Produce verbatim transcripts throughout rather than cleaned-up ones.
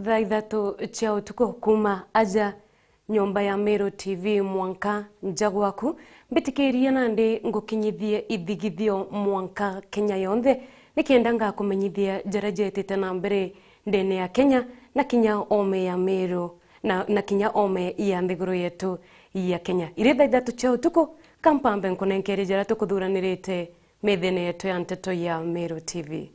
Thaa ithatu cia utuku kuuma aja nyomba ya Meru T V mwanka nja gwaku, mbitikiria nandi ngukinyithie ithigithio mwanka Kenya yonthe, nikenda ngakumenyithia jaria jetite na mbere ndene ya Kenya na kinya ome ya Meru na, na kinya ome ya nthiguru yetu ya Kenya. Iri thaa ithatu cia utuku, kampambe nkunenkerie jaria tukuthuranirite methene yetu ya nteto ya Meru T V.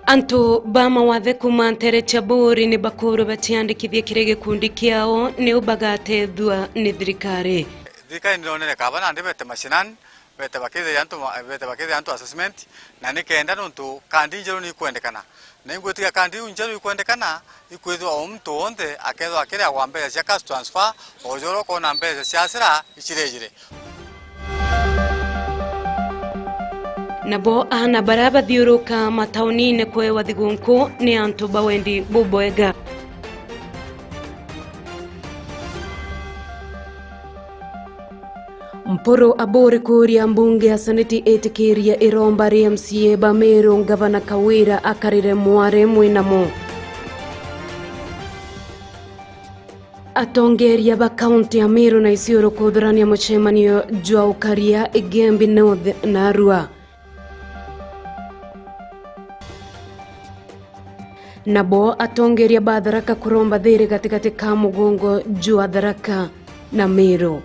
Antu ba mawathe kuuma ntere cia Buuri ni bakurwe baciandikithie kiri gikundi kiao, niu bagatethua ni thirikari. Thirikari nironere kaba nandi bete mashinani, bete bakithia antu ma-, bete bakithia antu assessment, na nikenda nontu kandi injeru ni ikwendekana. Na ingwitikia kandi iu injeru ikwendekana, ikwithirwa o muntu wonthe akethirwa akireagwa mbeca cia cash transfer, o jora ukoona mbeca cia asira icirejire. Nabo aana baria bathiuruka mataunine kwewa thigunku ni antu ba wendi bubwega. Mpuru Aburi kuuria mbunge ya Seneti itikirie iromba ria M C A ba Meru, Ngavana Kawira akarire mware mwinamo. Atongeria ba kaunti ya Meru na Isiolo kuthurania mucemanio jwa ukaria Igembe North na Arua. Nabo atongeria ba Tharaka kuromba thiri gatigati ka mugongo jwa Tharaka na Meru.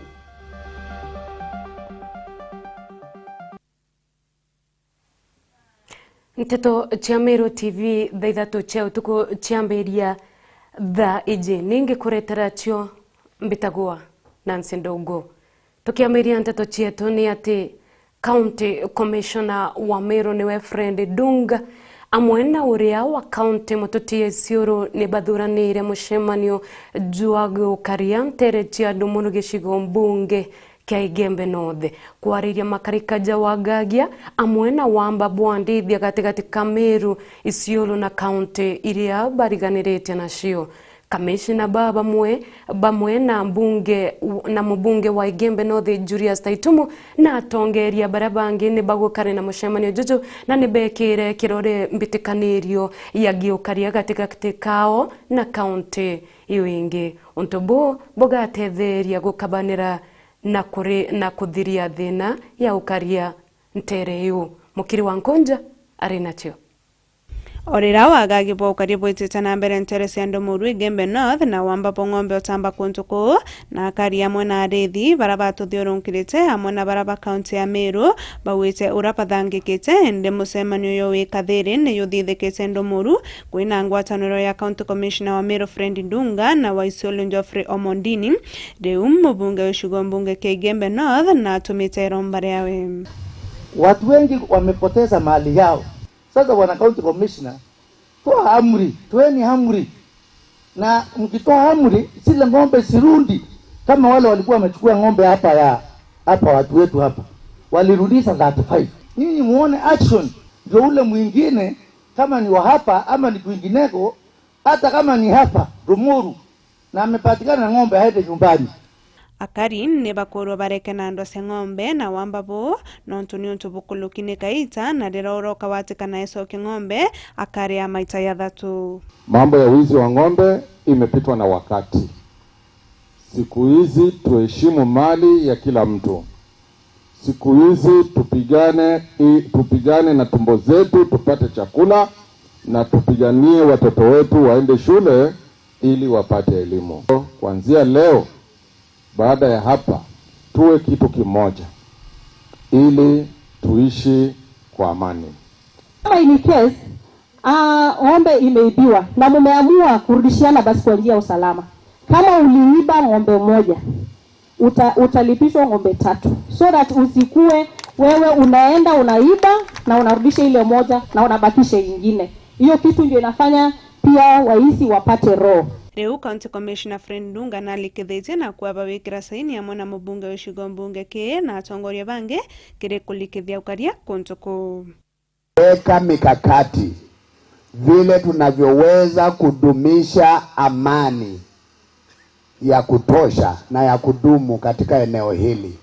Nteto cia Meru T V thaa ithatu cia utuku ciambiria thaa iji. Ningi kuretera cio mbitagwa Nancy Ndungu. Tukiambiria nteto cietu ni ati County Commissioner wa Meru niwe Fred Ndunga, amwe na uria wa county Mututi Isiolo ni bathuranire mucemanio jwa gukaria ntere cia Ndumuru gicigo mbunge kia Igembe North. Kwariria makarika ja Wagagia amwe na wamba bwa ndithia gatigati ka Meru, Isiolo na county iria bariganirite nacio. Kamishina ba bamwe, bamwe na mbunge, na mubunge wa Igembe North Julius Taitumu na atongeria baria bangi ni bagukare na mucemanio juju na ni bekire kirore mbitikanirio ya giukaria gatigati kao na kaunti iu ingi. Untu buu bugatetheria gukabanira na kuri, na kuthiria thina ya ukaria ntere iu. Mukiri wa Nkunja ari nacio. O riria wagagi bwa ukaria bwitite na mbere ntere cia Ndumuru Igembe North na wamba bwa ng'ombe utamba kuntu kuu, na akari amwe na arithi bara batuthiurunkirite amwe na bara ba kaunti ya Meru bauite uria bathangikite, indi mucemanio uyu wi kathiri ni juthithikite Ndumuru kwina ngwataniro ya County Commissioner wa Meru Fred Ndunga na wa Isiolo Geoffrey Omondini. Riu mubunge wa gicigo mbunge kia Igembe North na atumite iromba riawe. Watu wengi wamepoteza mali yao. Sasa, bwana county commissioner, toa amri, toeni amri. Na mkitoa amri, zile ng'ombe zirudi, kama wale walikuwa wamechukua ng'ombe hapa ya, hapa watu wetu hapa, walirudisha thirty-five. Nyinyi muone action, ndio ule mwingine, kama ni wa hapa ama ni kwingineko, hata kama ni hapa Ndumuru, na amepatikana na ng'ombe, aende nyumbani. Akari ni bakurwa bareke na ndwa cia ng'ombe na wamba buu, nontu ni untu bukuluki ni kaita, na riria uroka watikana ecoke ng'ombe, akaria maita jathatu. Mambo ya wizi wa ng'ombe imepitwa na wakati. Siku hizi tuheshimu mali ya kila mtu. Siku hizi tupigane, i-, tupigane na tumbo zetu tupate chakula, na tupiganie watoto wetu waende shule ili wapate elimu. Kuanzia leo, baada ya hapa, tuwe kitu kimoja ili tuishi kwa amani. Kama in case, ah, ng'ombe imeibiwa na mumeamua kurudishiana basi kwa njia ya usalama. Kama uliiba ng'ombe moja, uta-, utalipishwa ng'ombe tatu, so that usikue wewe unaenda unaiba na unarudisha ile moja na unabakisha ingine. Hiyo kitu ndio inafanya pia waizi wapate roho. Riu County Commissioner Fred Ndunga nalikithitie na kwaba wikira saini amwe na mubunge wa gicigo mbunge kii na atongoria bangi kiri kulikithia ukaria kuntu kuu. Weka mikakati vile tunavyoweza kudumisha amani ya kutosha na ya kudumu katika eneo hili.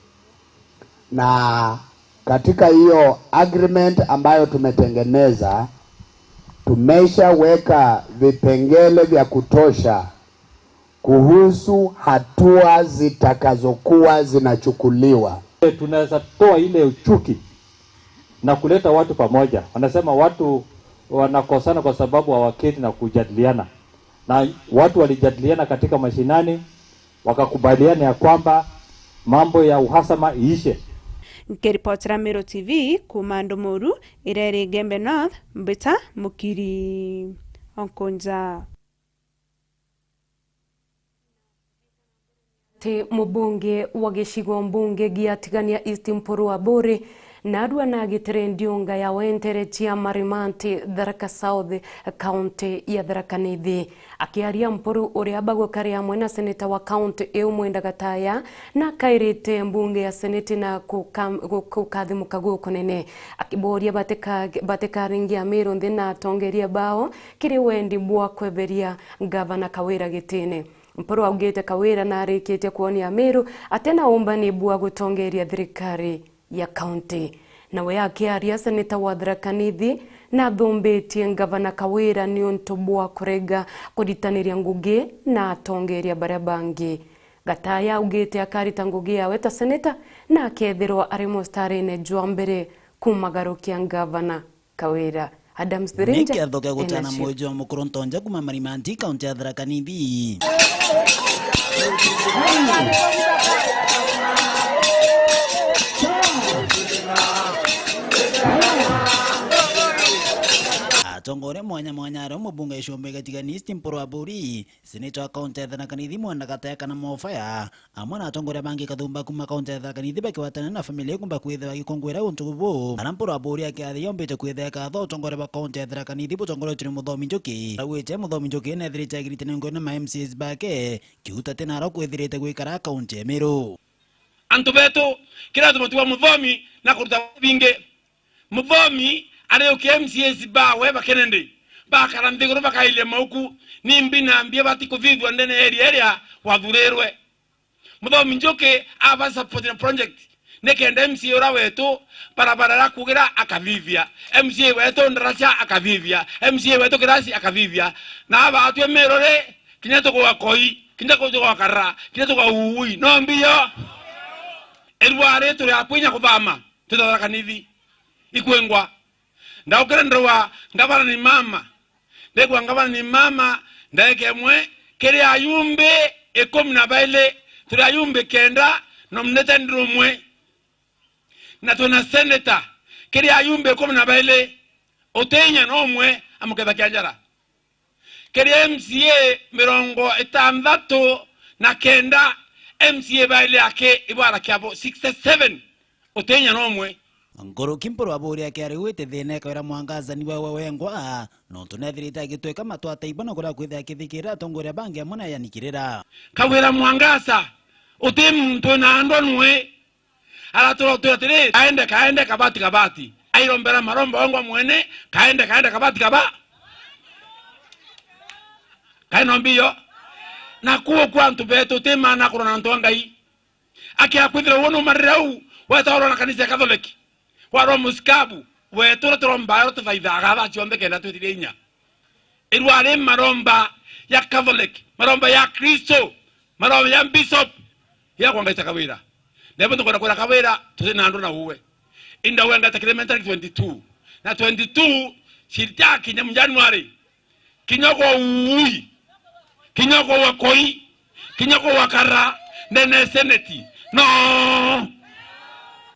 Na Katika hiyo agreement ambayo tumetengeneza, tumeshaweka vipengele vya kutosha kuhusu hatua zitakazokuwa zinachukuliwa. Tunaweza toa ile uchuki na kuleta watu pamoja. Wanasema watu wanakosana kwa sababu hawaketi na kujadiliana. Na watu walijadiliana katika mashinani, wakakubaliana ya kwamba mambo ya uhasama iishe. Nkiripotera Meru T V kuuma Ndumoru, iria iri Igembe North, mbita Mukiri Onkonja. Ti mubunge wa gicigo mbunge gia Tigania East Mpuru Aburi, narua nagitire ndiunga ya wentere cia Marimanti, Tharaka South, kaunti ya Tharaka Nithi. Akiaria Mpuru uria bagukaria amwe na seneta wa kaunti iu Mwenda Gataya, nakairite mbunge ya seneti na kuka-, gu-, gukathimuka gukunene. Akiboria batika-, batikaringia Amiru nthi na atongeria bao kiri wendi bwa kweberia ngavana Kawira gitine. Mpuru augite Kawira narikitie kwonia Amiru atina umbani bwa gutongeria thirikari ya kaunti. Nawe akiaria, seneta wa Tharaka Nithi nathumbitie ngavana Kawira niuntu bwa kurega kuritaniria ngugi na atongeria baria bangi. Gataya augite akarita ngugi yawe ta seneta na akethirwa ari mustarine jwa mbere kumagarukia ngavana Kawira. Adams Thirinja. Ni kiatho kia gucana ena cio. Moyo jwa mukuru Ntonja kuma Marimanti, kaunti ya Tharaka Nithi. Atongoria mwanya mwanya ario mubunge Icumbi Gatigani East Mpuru Aburi, seneta wa kaunti ya Tharaka Nithi Mwenda Gataya kana Mofaya, amwe na atongoria bangi kathumba kuma kaunti ya Tharaka Nithi bakigwatana na family kumba kwithirwa bagikungwira untu bubu. Ara Mpuru Aburi akiaria yombite kwithia ikatho utongoria bwa kaunti ya Tharaka Nithi butongoretue ni Muthomi Njuki. Augite Muthomi Njuki nethirite agirite ni ngwene ma M C As bake, kiuta tinaro kwithirite gwikara kaunti ya Meru. Antu betu, kiria tumatua Muthomi na kuruta bingi. Muthomi ariukia M C As bawe ba Kennedy, bakara nthiguru bakailia mauku, nimbi na mbia batikuthithua ndene ya area iria wathurirwe. Muthomi Njuki aba support na project, nikenda M C A uria wetu barabara ya kugira akathithia, M C A wetu ndaraca akathithia, M C A wetu kirasi akathithia, na abatwe Meru ri, kinya tugwa koi, kinya tugwa karara, kinya tugwa uui, no mbio. Irua ri turi akwinya kuthama. Twita Tharaka Nithi. Ikwengwa. Ndaukire ndarua ngavana ni mama. Ndegwa ngavana ni mama, ndaeka imwe, kiri ayumbi ikumi na baili, turi ayumbi kenda, nominated ni umwe. Na twina senator, kiri ayumbi ikumi na baili, utinya no umwe amuketha kia njara. Kiri M C A mirongo itanthatu na kenda, M C A baili aki ibara kiabo sixty seven, utinya no umwe. Nkuruki Mpuru Aburi akiaria ugwite thina ikawira Mwangaza niwe we wengwa, nontu nethirite agitwika matwata ibo na kuria kwithira akithikirira atongoria bangi amwe na yanikirira. Kawira Mwangaza, uti muntu na andwa nwe. Aratura utu atiri, kaende, kaende, kabati, kabati. Airombera maromba ongwa mwene, kaende, kaende, kabati, kaba. Kae no mbio. Na kuo kwa antu betu, ti maana kurona antu a Ngai. Akia kwithira uo numarire au, wetaurwa na kanisa ya Catholic. Warwa musikabu, wetu uria turomba, uria tuthaithaga thaa cionthe kenda twitire inya. Irua ri maromba ya Catholic, maromba ya Kristo, maromba ya Bishop, ya kwa Ngai ta Kawira. Nebo tukwenda kwira Kawira, tuti na andu na uwe. Inda we ngata kilometer twenty-two. Na twenty-two, shirita kinya mu January. Kinya kwa uui. Kinya kwa wakoi. Kinya kwa wakara. Nene seneti. No!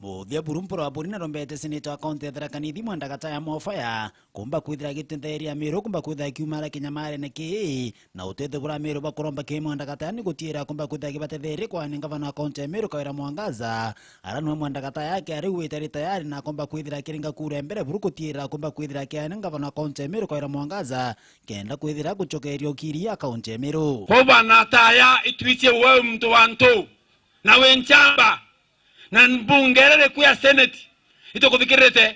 Muthia buru Mpuru Aburi narombete seneta wa kaunti ya Tharaka Nithi Mwenda Gataya Mofaya kumba kwithira agitetheria Meru, kumba kwithira akiumara kinyamarene kii, na utethio bura Meru bakuromba kii Mwenda Gataya ni gutiira kumba kwithira akibatetheria kwani ngavana wa kaunti ya Meru Kawira Mwangaza. Ara niwe Mwenda Gataya akiaria ugwite ari tayari na kumba kwithira akiringa kura ya mbere buru gutiira kumba kwithira akiani ngavana wa kaunti ya Meru Kawira Mwangaza, kenda kwithira gucokeria ukiri ya kaunti ya Meru. Kuba na taya itwicie uwe muntu wa ntu, na wi nchamba, na mbunge iria riku ya seneti, itukuthikirite.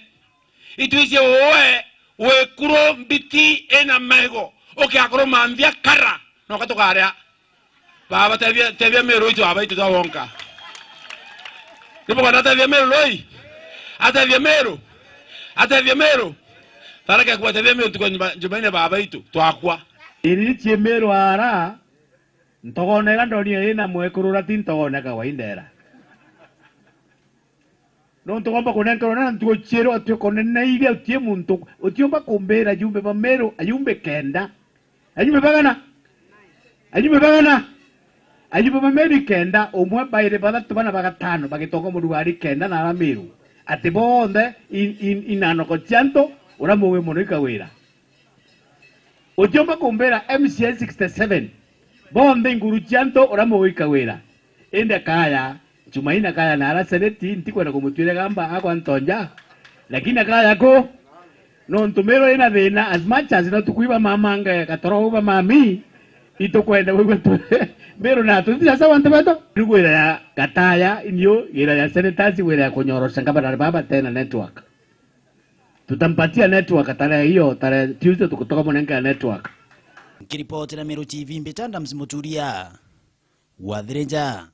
Itwicie uwe wi kuru mbiti ina mego, ukiakurumanthia kara, noka tukaria. Baba, tebia, tebia Meru itu aba itu twa wonka. Nibukwenda tebia Meru roi? Atethia Meru. Atethia Meru. Tharaka kwatethia Meru tuko Juma-, Jumaine baba itu. Twakwa. Iri cie Meru ara, ntogona ira ndonire ina mwekuru ura ti ntogona kawaida era. Nontu gomba kunenkerwa na ntugo cieru ati ukoneneiria utie muntu, utiumba kumbira ajumbe ba Meru, ajumbe kenda. Ajumbe bagana? Ajumbe bagana? Ajumbe ba Meru ikenda, umwe bairi bathatu bana bagatano bagitonga murugari kenda na ara Meru. Ati bonthe in, in, inanoko cia antu ura muwi muno ikawira. Utiumba kumbira M C A sixty seven, bonthe inguru cia antu ura muwi ikawira. Indi akaya, Jumaine akaya na ara seneti, ntikwenda kumutwire gamba akwa ntonja. Lakini akaya ku? Nontu Meru ina thina, as much as no tukuiba mamange, gatoro uba mami, itukwenda wigwe tu. Meru na tu, thia sawa ntu betu. Riu gwira ya Gataya, inio, gwira ya senators, gwira ya kunyorosha ngavana baba tena network. Tutampatia network tarehe hiyo, tarehe Tuesday tukutoka munenge network. Nkiripotera Meru T V, mbita Adams Muturia, Wathirinja.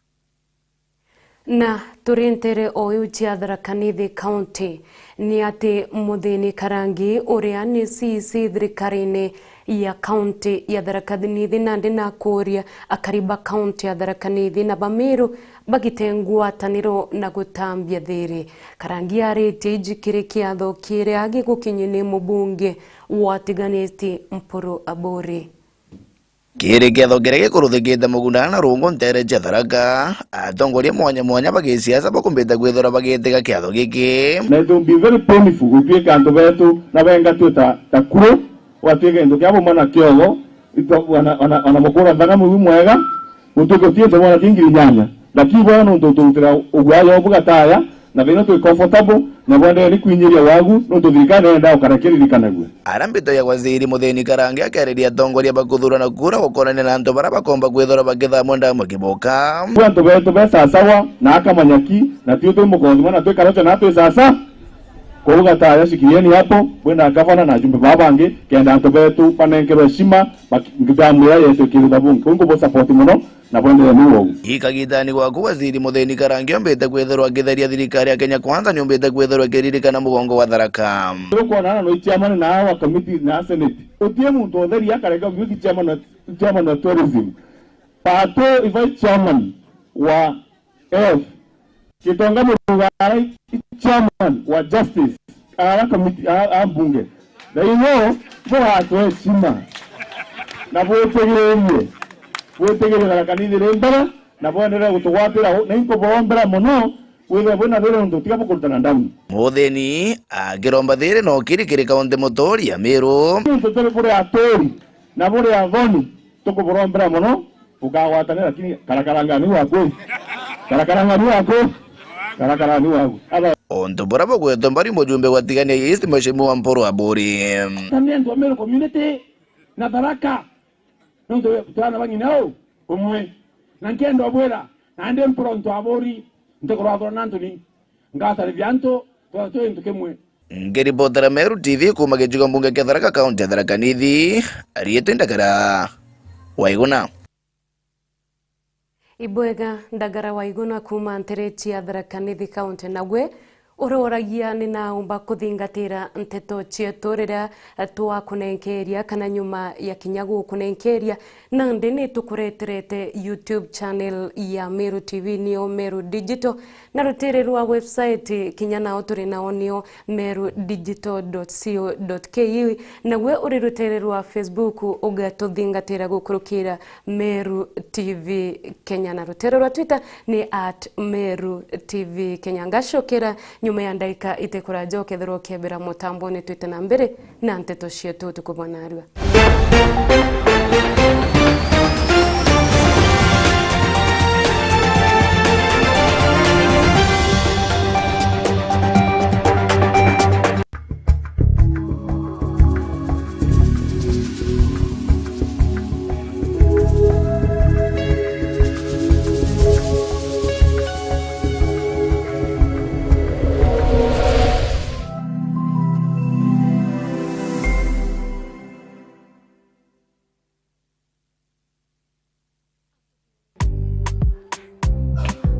Na turi ntere o iu cia Tharaka Nithi County, ni ati Muthini Karangi, uria ni C E C thirikarine ya county ya Tharaka Nithi, nandi nakuria akari ba county ya Tharaka Nithi na ba Meru bagite ngwataniro na gutambia thiri. Karangi aritie iji kiri kiatho kiria gigukinyio ni mubunge wa Tigania East Mpuru Aburi. Kiri kiatho kiria gikuruthikite mugunda na rungu ntere cia Tharaka, atongoria mwanya mwanya ba gisiasa bakumbite kwithirwa bagitiga kiatho giki. Na it will be very painful gutuika antu betu na bengatue ta, ta kuru, gwatuika into kia bumwe na kiogo, itwa-, ona, ona, ona mukura nthaka mwiu mwega, gutuika utiite mwana ti ngiri inyanya. Lakini bo nontu turutira uguayo bu Gataya, na thina twi comfortable, na bwenderea ni kwinyiria wagu, nontu thirikari nenda ukara kiririkanagua. Ara mbito ya waziri Muthini Karangi akeriria atongoria ba kuthurana kura gukonania na antu bara bakomba kwithirwa bakithamwa ndamu kiboka. Kwi antu betu be sasawa, na akamanya ki, na tio twi mukothima, na twi karocha, na twi sasa. Kou Gataya, shikilieni hapo, bwina gavana na ajumbe baa bangi, kenda antu betu banenkerwe heshima, bak-, ndamu iria yetu ikirutha bungi. Kou ngubu support muno, na bwenderea niu ou. Ikagitani gwaku, waziri Muthini Karangi ombite kwithirwa akitheria thirikari ya Kenya Kwanza, niumbite kwithirwa ikiririkana mugongo wa Tharaka. Tukwonana na chairman na awa committee na senate. Utie muntu utheria akarega beauty chairman wa, chairman wa tourism. Pato ibai chairman wa F. Gitonga Murugara i chairman wa justice, ara committee, a, a mbunge. Na igo bugatwe heshima. Na bwitigiririe. Bwitigirire na kanitha ri mbere, na bwenderee gutugwatira u-, na inkubombera mono, withire bwina thiri nontu tiga bukurutana ndamu. Muthini akiromba thiri no kiri kiri kaunti muturia Miru. Nontu turi buri aturi, na buri athoni, tukuburombera mono, bukagwatanira, lakini karakarangani waku. Karakarangani waku. Karakarangani waku. Aba- Untu bura bugwetwa mbari mujumbe wa Tigania East, Mheshimiwa Mpuru Aburi. Tani antu a Meru community na Tharaka. Nontu twana ba ng'ina u umwe. Na nkenda ubwira, nandi Mpuru ntu Aburi, ntikurwathura na antu ni. Ngatarithia antu, twatwa twi gintu kimwe. Ngiripotera Meru T V kuuma gicigo mbunge kia Tharaka, kaunti ya Tharaka Nithi, riitwa Ndagara Waiguna. Ibwega, Ndagara Waiguna kuuma ntere cia Tharaka Nithi kaunti, nagwe uroragia ni naumba kuthingatira nteto cietu riria twakunenkeria kana nyuma ya kinya gukunenkeria. Nandi ni tukureterete YouTube channel ya Meru T V, nio Meru Digital, na rutere rwa website kinya nao turi nao nio meru digital dot co dot ke. Nagwe uri rutere rwa Facebook, ugatuthingatira gukurukira Meru T V Kenya, na rutere rwa Twitter ni at Meru T V Kenya. Ngacokera nyuma ya ndaika itikuraja ukethirwa ukiebera mutamboni, twite na mbere na nteto cietu utuku bwa narua.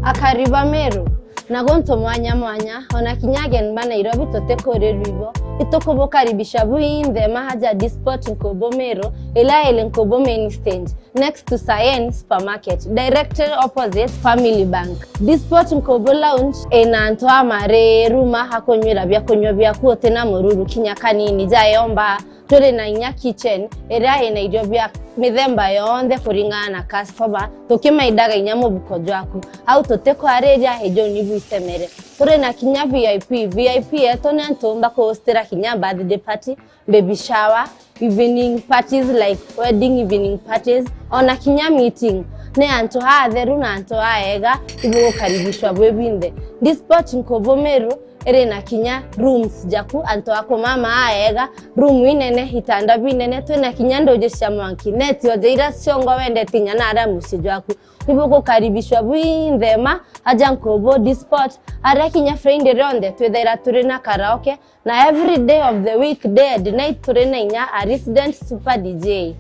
Akari ba Meru, Na guntu mwanya mwanya, ona kinya ageni ba Nairobi tutikurirwa ibo. Itukubukaribisha bwinthe maha ja Disport Nkubu Miru, iria iri Nkubu Main Stage, next to Sayen Supermarket, directly opposite Family Bank. Disport Nkubu Lounge ina antu amariru ma akunywira biakunywa biaku utina mururu kinya kanini. Ja yomba, turi na inya kitchen iria ina irio bia mithemba yonthe kuringana na customer, tukimaindaga inya mubuko jwaku. Au tutikwariria, ijoni bwitemere. Turi na kinya V I P. V I P yetu ni antu bakuhostira kinya birthday party, baby shower, evening parties like wedding evening parties, ona kinya meeting. Ni antu atheru na antu aega, ibugukaribishwa bwi bwinthe. Disport Nkubu Miru iri na kinya rooms jaku, antu a kumama aega, room inene, itanda binene, twina kinya nduji cia mwanki, neti oja iria ciongo wendete inya na aria mucii jwaku. Ibugukaribishwa bwinthe ma aja Nkubu Disport, aria kinya Friday rionthe twithaira turi na karaoke, na every day of the week, day and night, turi na inya a resident super D J.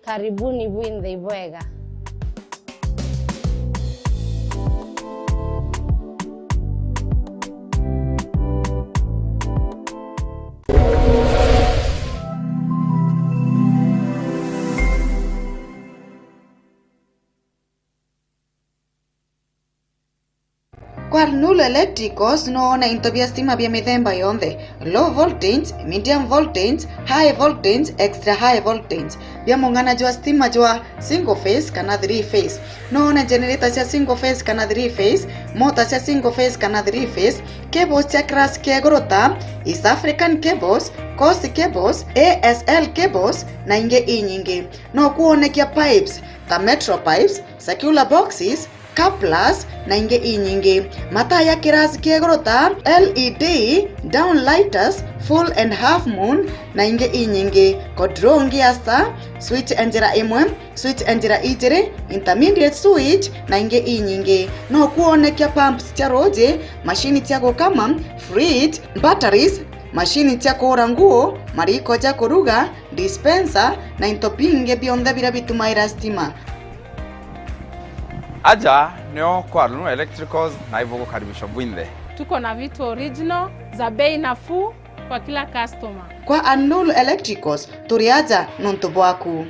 Karibuni bwinthe ibwega. Kwa Alnur Electricals no wone into bia stima bia mithemba yonthe, low voltage, medium voltage, high voltage, extra high voltage, bia mung'ana jwa stima jwa single phase kana three phase. No wone generator cia single phase kana three phase, mota cia single phase kana three phase, cables cia class kia iguru ta East African Cables, Coast Cables, A S L Cables na ingi inyingi. No kuonekia pipes ta Metro Pipes, circular boxes, couplers na ingi inyingi. Mataa ya kirasi kia iguru ta L E D, downlighters, full and half moon na ingi inyingi. Kodrong ya star, switch ya njira imwe, switch ya njira ijiri, intermediate switch na ingi inyingi. No kuonekia pumps cia ruuji, mashini cia gukama, fridge, batteries, mashini cia kuura nguo, mariko ja kuruga, dispenser na into bingi bionthe biria bitumaira stima. Aja nio kwa Alnur Electricals na ibugukaribisha bwinthe. Tuko na vitu original za bei nafuu kwa kila customer. Kwa Alnur Electricals, turi aja nontu bwaku.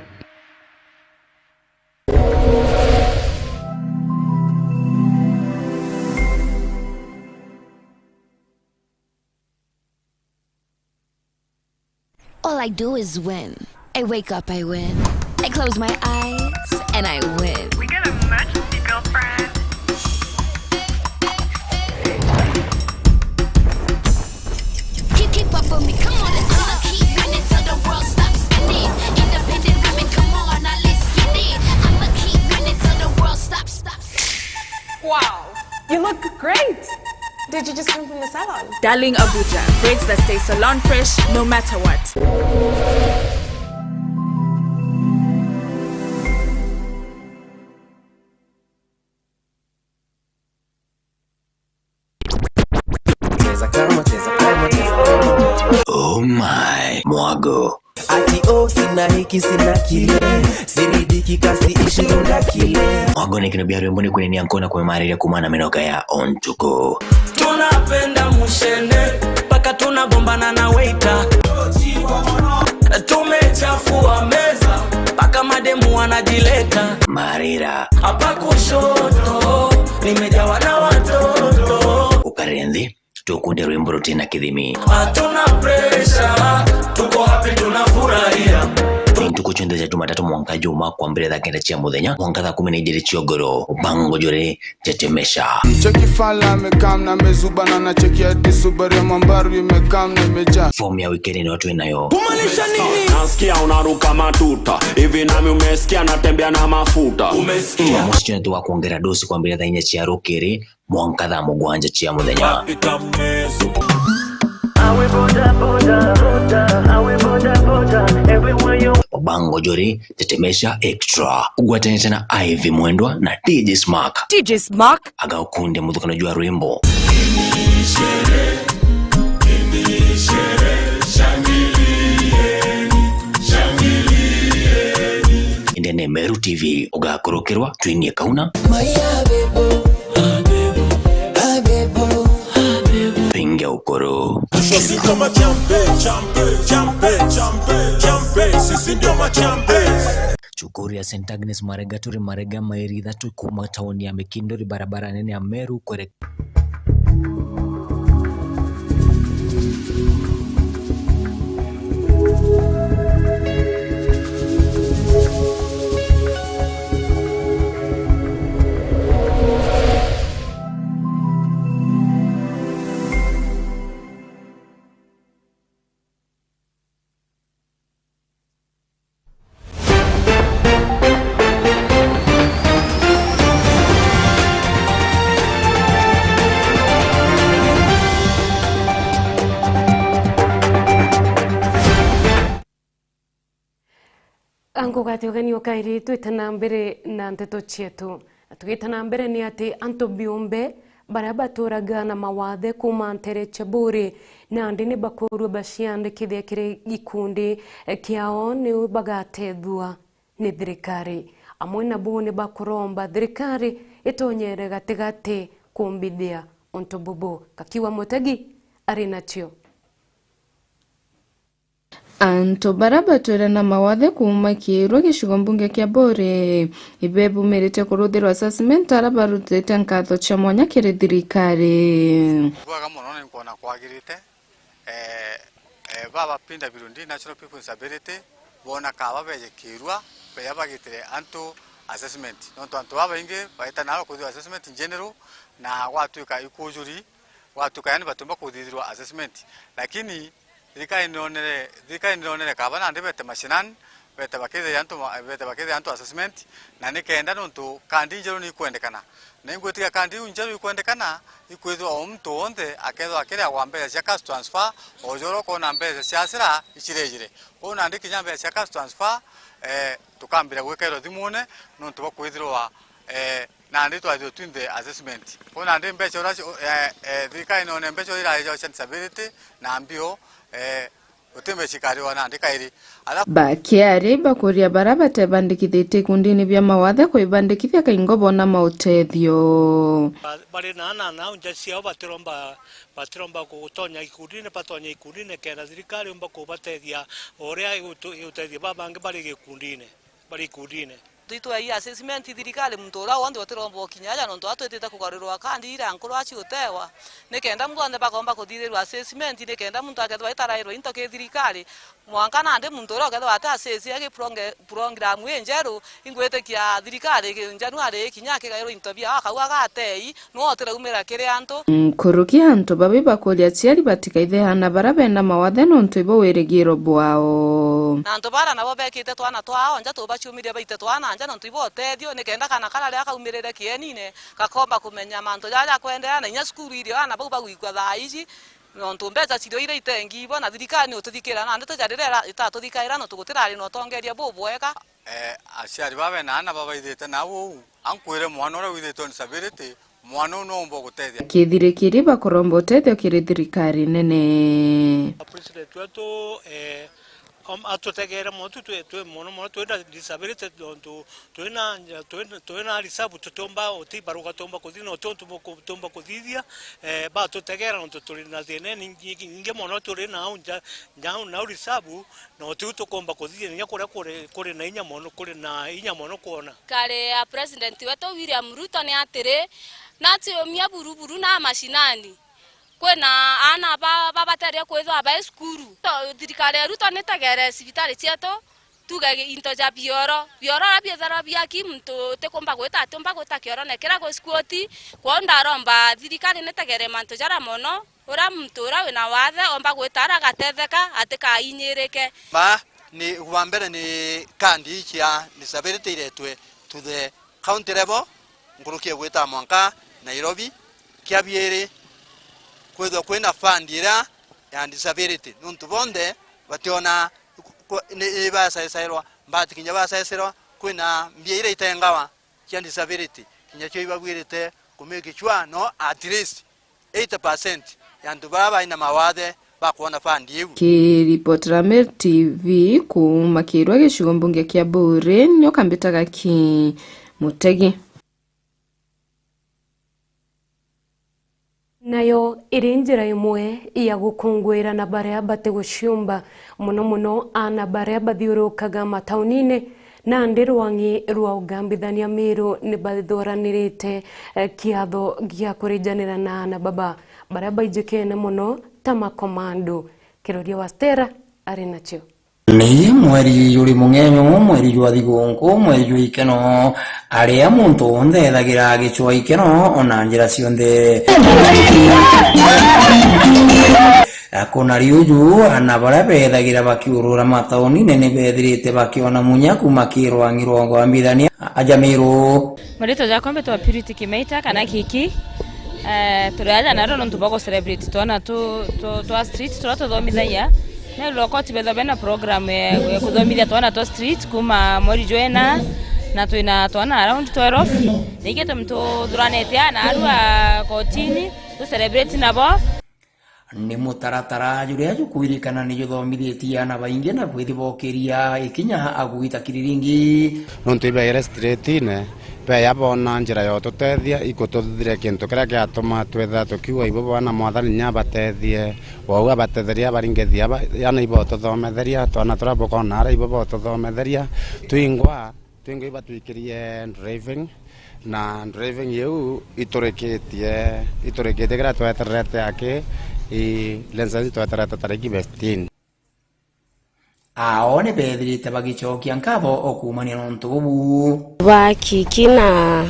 All I do is win. I wake up, I win. I close my eyes, and I win. We got a much girlfriend. Keep, keep up with me, come on, let's go. I'ma keep winning till the world stops spinning. Independent women, come on, now let's get it. I'ma keep winning till the world stops, stops. Wow, you look great. Did you just come from the salon? Darling Abuja, braids that stay salon fresh no matter what. Cheza kama, cheza kama, cheza kama. Oh my, mwago. Ati oh, sina hiki, sina kile, siridhiki ka siishi na kile. Mwago ni kino bia rwimbo ni kuninia nkona kumemariria kumana minoga ya ontuko. Tunapenda mushene, mpaka tunagombana na waiter. Tumechafua meza, mpaka mademu wanajileta. Marira. Hapa kushoto, nimejawa na watoto. Ukarire nthi, tukunde rwimbo rutina kithimi. Hatuna pressure, tuko happy, tunafurahia. Ni ntuku cionthe cia Jumatatu mwanka Juma kwambiriria thaa kenda cia muthenya mwanka thaa kumi na ijiri cia ugoro. Ubango juri Tetemesha. Cheki fala amekam na amezubana na cheki hadi Subaru ya Mambaru imekam na imejaa. Form ya weekend ndio twinayo. Kumaanisha nini? Nasikia unaruka matuta. Hivi nami umesikia natembea na mafuta? Umesikia? Jumamosi tuonete wa kuongera dosi kwambiriria thaa inya cia rukiri mwanka thaa mugwanja cia muthenya. Wapi Kameso? Awe boda boda, boda, awe boda boda, everywhere you Obango Jori, Tetemesha Extra. Ugwatanite na Ivy Mwendwa na D J Smack. D J Smack. Aga ukunde muthukano jwa rwimbo. Indi ni Meru T V ugakurukirwa twinie kauna. Maya bebo, ah bebo, ah bebo, Ukuru. Sisi ndio machampe, champe, champe, champe, champe. Sisi ndio machampe. Cukuru ya Saint Agnes Marega turi Marega mairi ithatu kuma tauni ya Mikinduri, barabara nene ya Meru kwere Angu gati ugeni ukairi twite na mbere na nteto cietu. Tugite na mbere ni ati antu biumbe baria baturaga na mawathe kuuma ntere cia Buuri nandi ni bakurua baciandikithia kiri gikundi kiao ni bagatethua ni thirikari. Amwe nabo ni bakuromba thirikari itonyere gatigati kumbithia untu bubu. Kakiwa Mutegi ari nacio. Antu baria batwire na mawathe kuuma Kiirua gicigo mbunge kia Buuri, ibebumirite kuruthirwa assessment aria barutite nkatho cia mwanya kiri thirikari. Bwega mono, ni nkwona kwagirite. Eh, eh, baba P W D, National People with Disability, bona kaba beje Kiirua, beja bagitire antu assessment. Nontu antu babaingi baita naro kuthirwa assessment in general, na gwatuika ikujuri, gwatuika yani batiumba kuthithirwa assessment. Lakini thirikari nironere, thirikari nironere kaba nandi bete mashinani, bete bakithiria antu ma-, bete bakithiria antu assessment, na ni kenda nontu kandi injeru ni ikwendekana. Na ingwitikia kandi iu injeru ikwendekana, ikwithirwa o muntu wonthe akethirwa akiriagwa mbeca cia cash transfer, o jora ukona mbeca cia asira icirejire. Kwou nandi kinya mbeca cia cash transfer, eh, tukambira gwikairwa thimune nontu bwa kwithirwa, eh, nandi twathirwe twinthe assessment. Kwou nandi mbeca uria ci-, eh, eh, thirikari none mbeca uria iraeja cia disability na mbio, eh, uti mbeca ikariwa nandi kairi. Ala Bakiari bakuria baria batebandikithitie ikundini bia mawathe kwibandikithia kaingo bona mautethio. Ba-, bari na ana nao nja ciao batiromba, batiromba gutonya ikundini, batonye ikundini kenda thirikari umba kubatethia o uria igutu-, igutethia babangi bari gikundini, bari ikundini. Twitwe ii assessment thirikari, muntu uria wonthe utiromba ukinya aja, nontu atwitite kugarurwa kandi iria nkuru aci utewa, ni kenda muntu wonthe bakomba kuthithirwa assessment, ni kenda muntu akethirwa itarairwe into ki thirikari, mwanka nandi muntu uria ukethirwa ati assess agi pronge-, program injeru, ingwitikia thirikari ki January ikinya akigairwe into biao, akauga agatei, nwe utiraumira kiri antu. Nkuruki antu babi bakuria aciari batikaithe aana baria bena mawathe nontu ibo wirigiro bwao. Na antu baria nabo bekite twana twao nja, tubaciumirie baite twana nja nontu ibo utethio, ni kenda kana karia riria kaumirire kienine gakomba kumenya mantu jaria jakwenderea, na inya cukuru irio aana bau bagwikua thaa iji, nontu mbeca cirio iria itengi ibo, na thirikari ni ututhikira, nandi tuja riria ira-, itatuthikaira nontu gutirari na utongeria bubwega. Eh, aciari baa bena aana babaithite nau uu, ankwire mwana uria withitwe disability, mwana uu no umba gutethia. Kithirikiri bakuromba utethio kiri thirikari nene. President wetu, eh, om-, atutegere mono tu twi, twi mono mono twina disability, tontu twina, twina, twina reserve tutiumba utibaruka tumba kuthithia, na uti untu tuumba kuthithia, eh, batutegera nontu turi na thina inyingi, inyingi mono turi nau nja, nja, nau reserve, na utiu tukomba kuthithia, na inya kuria kuri, kuri na inya mono, kuri na inya mono kwona. Kare ya President wetu William Ruto ni atiri, natiumia buru buru na mashinani. Kwina aana ba-, babateria kwithwa bai cukuru. To-, thirikari ya Ruto nitegere cibitari cietu, tuge into ja bioro. Bioro uria biethirwa biaki, muntu utikumba gwita, atiumba gwita kioro na kiria gwi squat. Kwou ndaromba thirikari nitegere mantu jaria mono. Uria muntu uria wina wathe omba gwita aria agatetheka, atikainyirike. Ba ni wa mbere ni kandi ii cia disability iretwe to the county level, nkuruki ya gwita mwanka Nairobi. Kia biiri, kwithwa kwina fund iria ya disability, nontu bonthe bationa ku-, ni, ni basaesairwa, mbati kinya basaesairwa, kwina mbia iria itengawa cia disability, kinya cio ibabwirite ku make sure no at least eighty percent ya antu baa bai na mawathe bakwona fund iu. Kiripotera Meru T V kuuma Kirwa gicigo mbunge kia Buuri, nyoka mbitaga ki Mutegi. Nayo iri njira imwe ya gukunguira na baria batiguciumba, mono mono aana baria bathiurukaga mataunine, nandi rwang'i rwa ugambithania Miru ni bathuranirite, eh, kiatho gia kurijanira na aana baba baria baijikene mono ta makomandu. Kiroria wa Stella ari nacio. Ni mweri juri mung'enyu, mweri jwa thigunku, mweri jwa ikeno, aria muntu wonthe ethagira agicwa ikeno ona njira cionthe. Kuna riuju, aana baria bethagira bakiurura mataunine ni bethirite bakiona munya kuma ki rwang'i rwa ugambithania aja Miru. Maritwa jakwa mbitwa Purity Kimeita kana Kiki. Eh, turi aja naro nontu bwa gucelebrate twana tu, tu, twa street turia tuthomithagia. Na lokoti betha bena program ya, ya kuthomithia twana twa street kuma mweri jwa ina, na twina twana around twelve. Ningi tuthuranite aana arua kotini, tu celebrate nabo. Ni mutaratara juria jukwirikana ni juthomithitie aana baingi na kwithi bokiria ikinya agwita kiriringi. Nontu ibeere streetine, beya boona njira ya ututethia, ikututhithire kintu kiria giatuma twithira tukiuga ibo bwana Mwathani nya abatethie, wau abatetheria abaringithia aba-, aana ibo ututhometheria, twana turia bukoona aria ibo botuthometheria, twingwa. Twingi ibatwikirie driving, na driving iu iturikitie, iturikitie kiria twetererete aki, i license twetererete tariki fifteen. Ao ni bethirite bagicokia nkatho o kuumania na untu bubu. Ba Kiki na,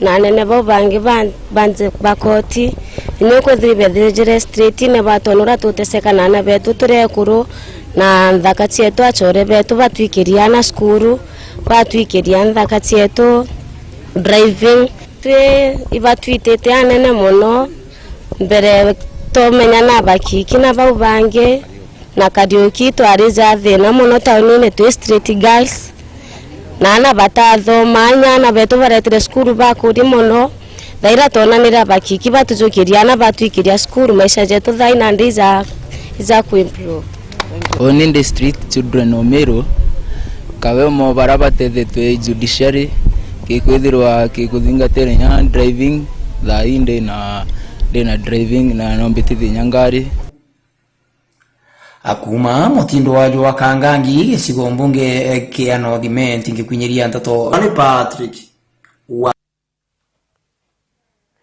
na anene bau bangi ba, ba nthi, ba koti, ni kwithirwa ibethirire street, ni batwona uria tuteseka na aana betu turi ekuru, na nthaka cietu, acore betu batwikirie aana cukuru. Batwikiria nthaka cietu driving. Twi ibatwitite anene mono, mbere tumenya na ba Kiki na bau bangi, na Kariuki twari ja thina mono taunine twi street girls, na aana batathoma, inya aana betu baretire cukuru bakuri mono. Thaira twonanire ba Kiki batujukiria aana batwikiria cukuru, maisha jetu thaina ndi ija, ija ku improve. Uni ndi street children o Miru, kawe umo bara batethetwe judiciary, gikwithirwa gikuthingatira inya driving, thaa ii ndi na, ndi na driving na no mbitithie inya ngari. Akuuma mutindo wa jwa Kangangi, gicigo mbunge kia North Imenti, ngikwinyiria nteto. Ani Patrick wa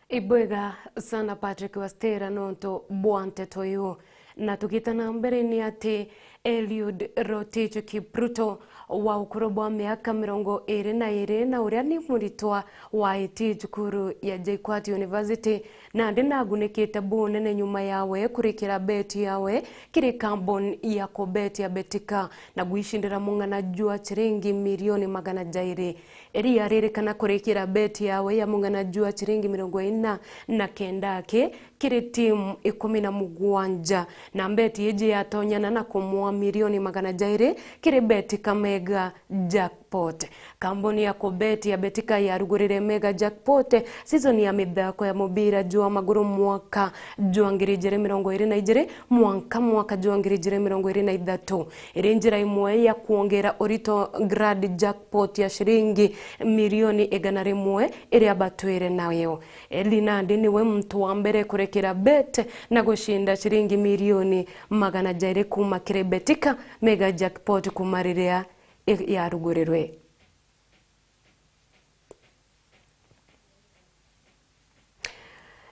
Ibwega sana Patrick Wastera nontu bwa nteto iu. Na tugita na mbere ni ati Eliud Rotich Kipruto wa ukuru bwa miaka mirongo iri na iri na uria ni muritwa wa iti cukuru ya J K U A T University, nandi nagunikite bunene nyuma yawe kurikira beti yawe kiri kambuni ya kubeti ya Betika na gwicindira mung'ana jwa ciringi milioni magana jairi. Eri aririkana kurikira beti yawe ya mung'ana jwa ciringi mirongo ina na kenda aki kiri timu ikumi na mugwanja, na mbeti iji yatonyana na kumwa milioni magana jairi kiri Betika Mega Jackpot. Kambuni ya kubeti ya Betika yarugurire Mega Jackpot season ya mithako ya mubira jwa maguru mwaka jwa ngiri ijiri mirongo iri na ijiri mwanka mwaka jwa ngiri ijiri mirongo iri na ithatu. Iri njira imwe ya kwongera urito Grand Jackpot ya ciringi milioni igana rimwe iria batwire nayo. Eli nandi niwe muntu wa mbere kurekera bet na gucinda ciringi milioni magana jairi kuma kiri Betika Mega Jackpot kuma riria i-, yarugurirwe.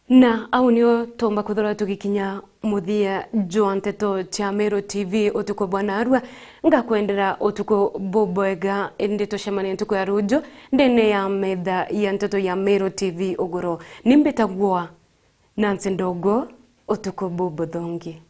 Na au nio tuumba kwithirwa tugikinya muthia jwa nteto cia Meru T V utuku bwa narua. Ngakwendera utuku bubwega, indi tucemanie ntuku ya ruju ndene ya metha ya nteto ya Meru T V uguru. Ni mbitagwa Nancy Ndogo, utuku bubuthongi.